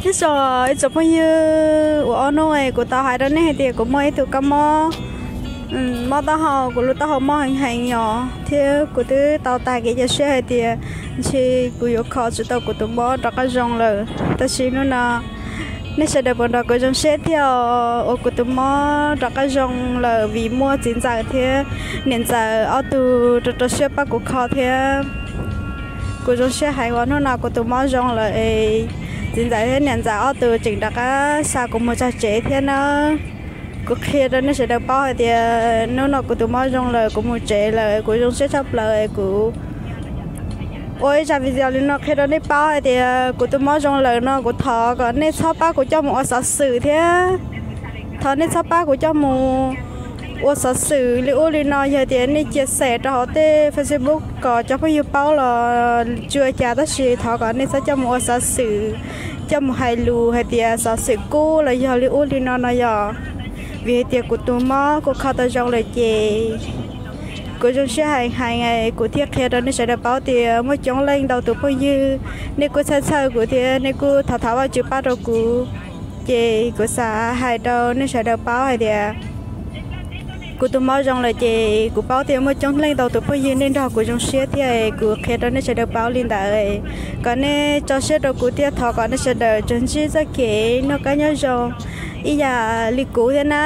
Nyob zoo ib tsoom phooj ywg, uas ob hnub kuv tau hais rau nej hais tias kuv muaj ib tug kab mob, mob taub hau, kuv lub taub hau mob heev heev os, thiab kuv twb tau tag kev cia siab hais tias ntshe kuv yuav kho tsis tau kuv tus mob rov qab zoo lawm. Tab sis hnub no nej sawv daws puas nrog kuv zoo siab thiab uas kuv tus mob rov qab zoo lawm vim muaj txiv ntxawm thiab niam ntxawm ob tug rau rau siab pab kuv kho thiab. Kuv zoo siab heev uas hnub no kuv tus mob zoo lawm es txiv ntxawm thiab niam ntxawm ob tug tseem rov qab xa kuv mus txog tsev thiab na. Kuv qhia rau nej sawv daws paub hais tias hnub no kuv tus mob zoo lawm, kuv mus tsev lawm, kuv zoo siab tshaj plaws. Kuv ua ib zaj video li no qhia rau nej paub hais tias kuv tus mob zoo lawm no, kuv thov kom nej txhob pab kuv coj mus ua xov xwm thiab. Thov nej txhob pab kuv coj mus ua xov xwm li ub li no. Yog tias nej cia xem rau hauv tej Facebook kom cov phooj ywg paub los tsis ua cas, tab sis thov kom nej txhob coj mus ua xov xwm, coj mus hais lus hais tias xov xwm kub los yog li ub li no no yog. Vim hais tias kuv tus mob kuv kho tau zoo lawm ces kuv zoo siab heev heev, kuv thiaj qhia rau nej sawv daws paub tias muaj coob leej ntau tus phooj ywg nej kuj txhawj txhawj kuv thiab nej kuj thov thov Vajtswv pab rau kuv. Ces kuv xav hais rau nej sawv daws paub hais tias kuv tus mob zoo lawm ces kuv paub tias muaj coob leej ntau tus phooj ywg nej nrog kuv zoo siab thiab, kuv qhia rau nej sawv daws paub li ntawd, kom nej tso siab rau kuv thiab thov kom nej sawv daws tsuas ntsib txoj kev noj qab nyob zoo ib yam li kuv thiab na.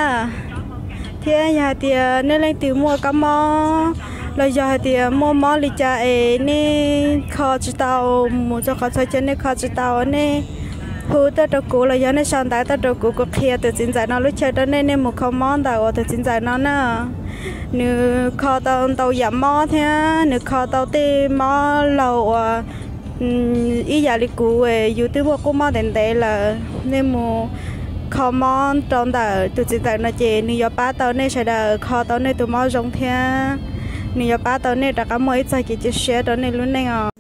Thiab yog hais tias nej leej twg muaj kab mob los yog hais tias muaj mob li cas es nej kho tsis tau, mus txog qhov txhua chaw nej kho tsis tau, nej hu tuaj rau kuv los yog nej sau ntawv tuaj rau kuv, kuv qhia tus txiv ntxawm no lub chaw rau nej, nej mus kho mob ntawm uas tus txiv ntxawm no na. Nws kho tau ntau yam mob thiab nws kho tau tej mob laug uas ib yam li kuv, yus twb muaj qub mob ntev ntev lawm. Nej mus kho mob rau ntawm tus txiv ntxawm no ces nws yuav pab tau nej sawv daws kho tau nej tus mob zoo thiab nws yuav pab tau nej rov qab muaj ib txoj kev cia siab rau nej lub neej os.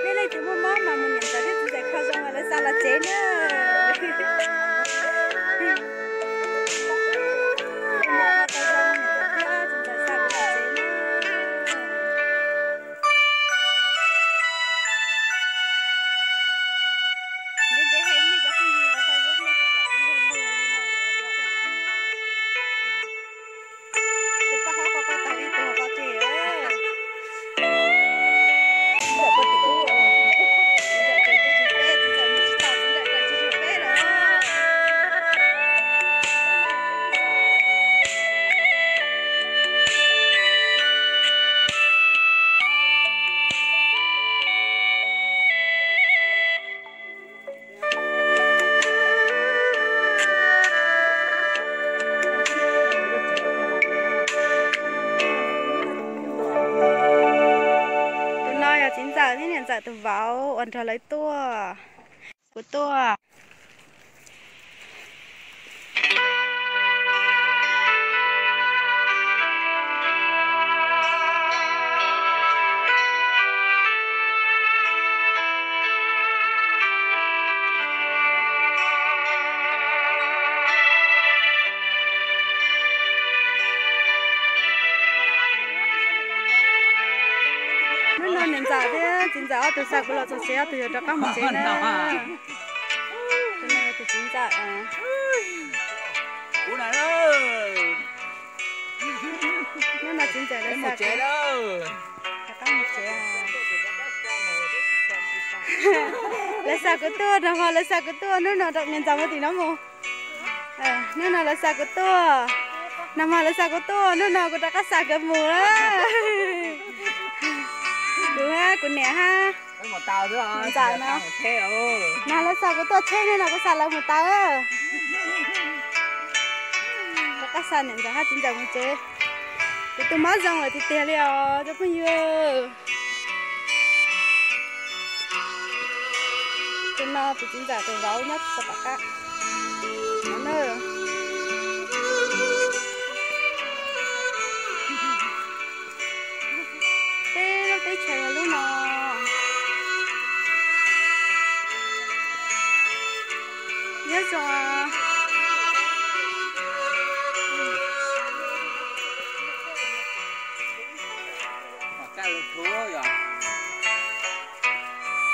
Nej leej twg muaj mob mas mus niam ntxawm thiab txiv ntxawm kho zoo mas lawv xa los tsev na. Ntev ntev heev nej cov phooj ywg hauv Facebook nej tsis pom kuv luag luag li no lawm. Tus paj hab ko, ko tau ib tug ko tseg. Ntxawm pog tim ub, ntxawm tsis tau, ntxawm tsis tau peb lawm. Tus no yog txiv ntxawm thiab niam ntxawm tus vauv uas nrog lawv tuaj. Kuv tuaj. Hnub no niam ntxawm thiab txiv ntxawm ob tug xa kuv los txog tsev, ob tug yuav rov qab mus tsev na. Tus no yog tus txiv ntxawm. Hnub no txiv ntxawm lawv xa kuv, rov qab mus tsev. Lawv xa kuv tuaj, nag hmo lawv xa kuv tuaj, hnub no niam ntxawm mus tim no mus. Hnub no lawv xa kuv tuaj, nag hmo lawv xa kuv tuaj, hnub no kuv rov qab xa nkawd mus na. Kuv hab kuv niam hab ntxawm no, nag lawv xa kuv tuaj tsheb, hnub no kuv xa lawv mus taw. Rov qab xa niam ntxawm hab txiv ntxawm mus tsev. Kuv tus mob zoo lawm tiag tiag li os cov phooj ywg. Tus no tus txiv ntxawm tus vauv nyob txog tom qab no na. Peb lub teb chaws yog lub no. Nyob zoo.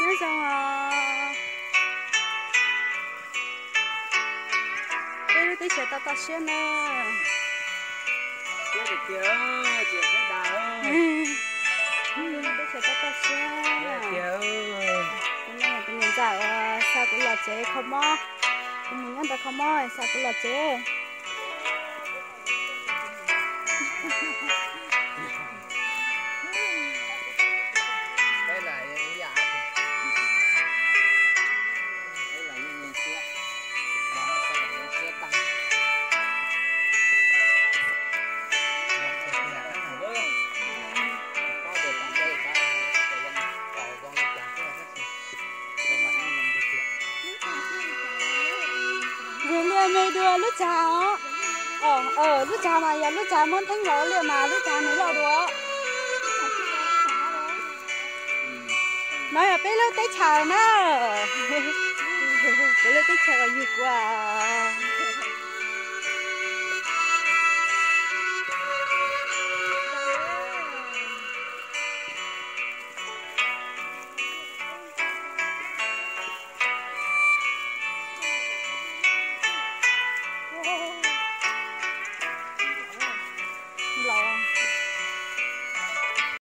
Nyob zoo os. Peb lub teb chaws toj toj siab na. Peb lub teb chaws toj toj siab. Tus no yog tus niam ntxawm uas xa kuv los tsev kho mob. Kuv mus nyob ntawd kho mob xa kuv los tsev. Vwm liaj me dua lub tsag os. Lub tsag mas yog lub tsag muab theeb los liaj mas lub tsag nws loj dua. No yog peb lub teb chaws na. Kuv lub teb chaws uas yug kuv.